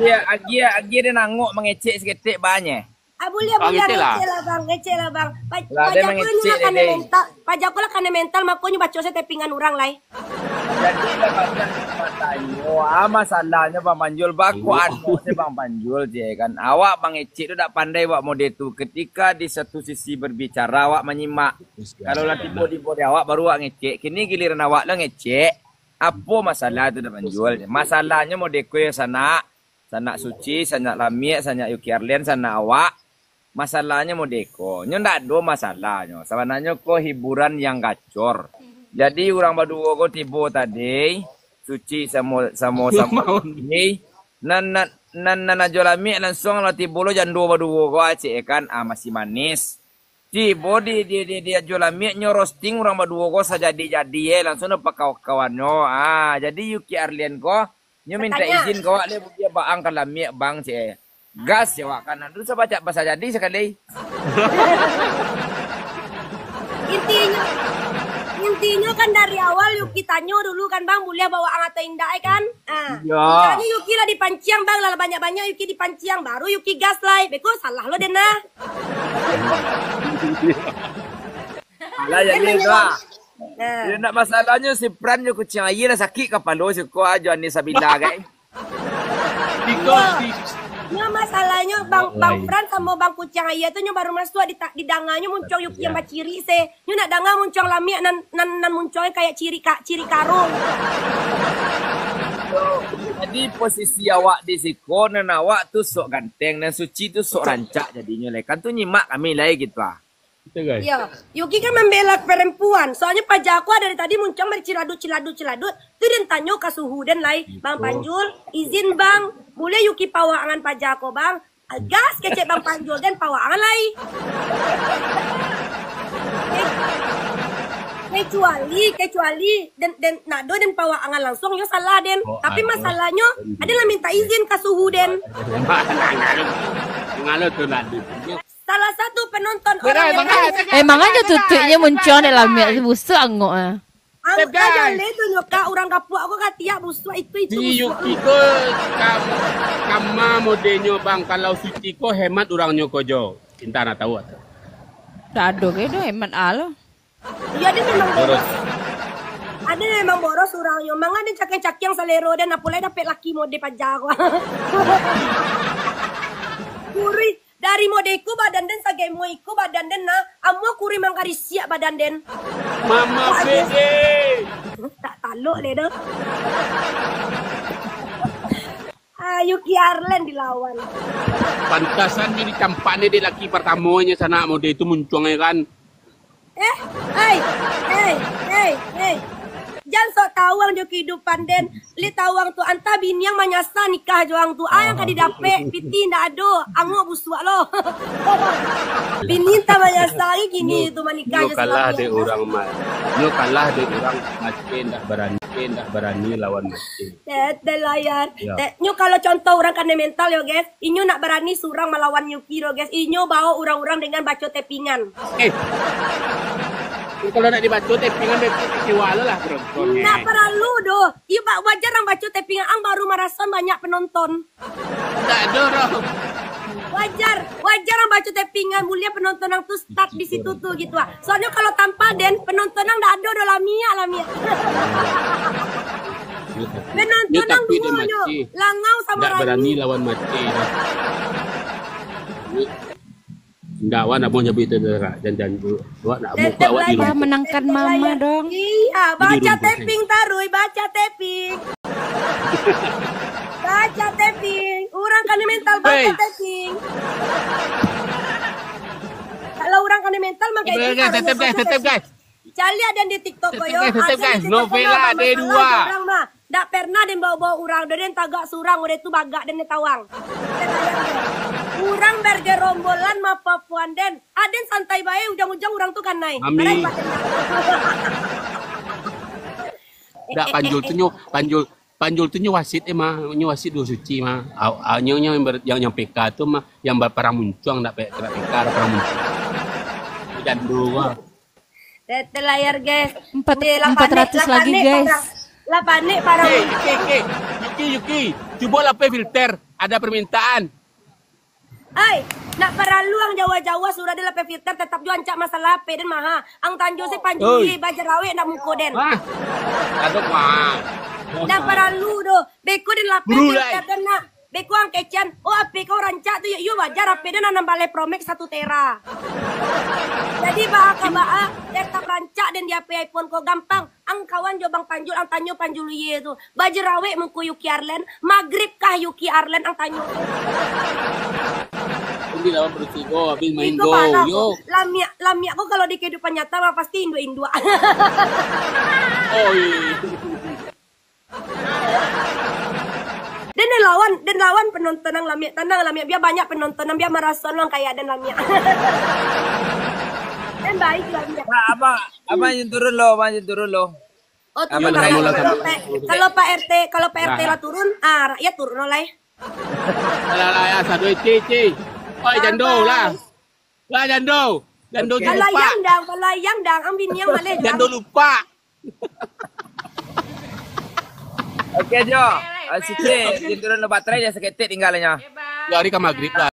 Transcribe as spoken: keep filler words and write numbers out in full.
Agiah, agiah, agiah den angok mangecek saketek, Bang, eh. Ah, buliah, buliah, ngecek lah, Bang, ngecek lah, Bang. Pa-, lah, paja ko nyo lah kanai mental, paja ko lah kanai mental, makonyo baco se tapingan urang lai. Jadi, lah, banyak batanyo. Ah, masalahnyo, Bang Panjul, bakuan se Bang Panjul, je kan. Awak mangecek tu dak pandai awak mode tu. Ketika di satu sisi berbicara, awak manyimak. Kalau lah tibo di mode awak, baru awak ngecek. Kini giliran awak lah ngecek. Apo masalah tu, Bang Panjul? Masalahnyo mode ko yo, sanak. Sanak Suci, sanak Lamiak, sanak Yuki Arlen, sanak awak. Masalahnyo mode ko. Nyo ndak ado masalahnyo. Sabananyo ko hiburan yang gacor. Jadi urang baduo ko tibo tadi, Suci samo, samo, samo Yuki. Nan, nan, nan, nan Ajo Lamiak langsuang lah tibo lo jando baduo ko, acek kan. Ah, masih manis. Tibo di, di, di, di Ajo Lamiak nyo roasting urang baduo ko sajadi-jadi, eh, langsuang do pakawan-kawannyo. Ah, jadi Yuki Arlen ko, nyo minta izin ka awak lai, buliah baang ka Lamiak, Bang, cek, eh. Gas, cek awak kan. Ado sabacak basa jadi sakali. Intinyo, intinyo kan dari awal Yuki tanyo dulu kan, Bang, buliah bawaang atau indak, eh, kan? Ah. Iyo. Misalnyo Yuki lah dipanciang, Bang, lah banyak-banyak Yuki dipanciang, baru Yuki gas lai. Beko salah lo den nah. Alah, jadi tu ah. Nah. Yo, ndak masalahnyo si Pran jo kuciang aia lah sakik kapalo siko ah, jo Anis Sabila, gai. Nyo, nyo masalahnyo Bang, Bang Pran samo Bang Kuciang Aia tu nyo baru masuak di ta-, didanganyo muncuang Yuki yang bacirik se. Nyo nak danga muncuang Lamiak nan, nan, nan muncuangnyo kayak cirik ka-, cirik karung. Jadi posisi awak di siko, nan awak tu sok ganteng, nan Suci tu sok rancak jadinyo lai. Kan tu nyimak kami lai gitu ah. Betul, guys. Iyo, Yuki kan mambela perempuan. Soalnyo paja ko dari tadi muncuang bari ciladut, ciladut, ciladut. Tu den tanyo ka suhu den lai. Bang Panjul, izin Bang, buliah Yuki pawaangan paja ko, Bang? Gas kecek Bang Panjul, den pawaangan lai. Ke-, kecuali, kecuali den, den, nak do den pawaangan langsuang, yo salah den. Tapi masalahnyo, aden lah minta izin ka suhu den. Ngalo tu lah, Dit. Salah satu penonton orang yang... Emang aja tutuiknyo muncuang dalam miak tu, busuak angok ah. Ang-, aja le tu nyo, Kak, urang gapuak ko katiak busuak itu, itu si busuak. Yuki ko kam-, kama modenyo, Bang. Kalau Suci ko hemat urangnyo ko jo. Inta nak tahu atau? Tak ado ke do hemat ah lo. Iyo, ado memang boros. Ado memang boros urangnyo. Manga den cakiang-cakiang salero den, apo lai dapek laki mode paja ko. Kurih. Dari mode iko badan den, sagemo iko badan den, nah, amuah kurih mangkarisiak badan den. Mama Wah, Bede. Tak talok le doh. Ah, Yuki Arlen dilawan. Pantasan nyo dicampak ni dek laki partamonyo sanak mode itu muncuang kan. Eh, hei, hei, hei, hei. Jan sok tawang jo kahidupan den. Lai tawang tu, antah bini ang manyasa nikah jo ang tu. Ah, yang ka didapek, piti indak ado. Angok busuak lo. Bini antah manyasa lagi kini tu manikah jo suami. Nyo kalah dek urang ma-, nyo kalah dek urang mace indak barani, indak barani lawan mace. Tete layar. Yo. Te-, nyo kalau contoh urang kanai mental yo, guys. Inyo nak barani surang malawan Yuki doh, guys. Inyo bao urang-urang dengan baco tapingan. Eh. Kalau nak dibaco tapingan, beko kecewa lo lah penonton. Ndak paralu doh. Iyo, ba-, wajar ang baco tapingan, ang baru maraso banyak penonton. Ndak ado doh. Wajar, wajar ang baco tapingan, buliah penonton ang tu stuck di situ tu gitu ah. Soalnyo kalau tanpa den, penonton ang ndak ado doh, lamiak, lamiak. Penonton ang duo nyo, Langau samo Rani. Ndak barani lawan mace. Ndak, awak nak mau nyabuik tu, jan-jan tu. Awak nak buka awak di rumah. Menangkan mama dong. Iya, baca taping taruih, baca taping. Baca taping. Urang kanai mental baca taping. Kalau urang kanai mental mah kayak gitu, guys, tetep, guys, tetep, guys. Caliak den di TikTok ko yo. Tetep, guys, tetep, guys. Novela D dua. Ndak pernah den bao-bao urang, den tagak surang, udah tu bagak den tawang. Urang bergerombolan mapapuan den. Aden santai bae, ujang-ujang urang tu kanai. Amin. Ndak, Panjul tu nyo, Panjul, Panjul tu nyo wasit eh mah, nyo wasit duo Suci mah. Au, au, nyo, nyo yang ber-, yang, yang P K tu mah, yang ba-, parang muncuang ndak pe-, ndak P K, parang muncuang. Jando mah. Tete layar, guys. Empat, empat ratus lagi, guys. Lah panik parang. Hei, hei, hei. Yuki, Yuki. Cubo lapeh filter, ada permintaan. Ai, nak paralu ang jauah-jauah surang den lapeh filter, tetap juo rancak masalah H P den maha. Ang tanyo se panjul ye, ba jarawek nak muko den. Hah? Aduh, wah. Nak paralu doh. Beko den lapeh filter den nak. Beko ang kecekan, oh, H P kau rancak tu, yo, yo wajar, H P den anam baleh Pro Max satu tera. Jadi, baa ka baa, tetap rancak den di H P iPhone ko, gampang. Ang kawan jo Bang Panjul, ang tanyo Panjul ye tu. Ba jarawek muko Yuki Arlen, magrib kah Yuki Arlen, ang tanyo. Ini lawan Persigo, habis main Itu go, parah, yo. Lamiak, lamiak ko kalau di kehidupan nyata mah pasti induak-induak. Oh, iya. Den lawan, den lawan penonton ang lamiak, tanang lamiak, bia banyak penonton ang, bia maraso ang kayak den lamiak. Den baik lamiak. Nah, abang, abang yang turun lo, abang yang turun lo. Oh, turun. Kalau Pak R T, kalau Pak R T lah turun, ah, rakyat turun lo lai. Alah, alah, ya, sado, Ci, Ci. Oi, jando lah. Lah, jando. Jando Ci lupa. Balayang dang, balayang dang. Ang bini ang maleh dang. Jando lupa. Oke, Jo. Ah, sikit, turun lo baterai, jan saketek tinggalanyo. Dua hari ka magrib lah.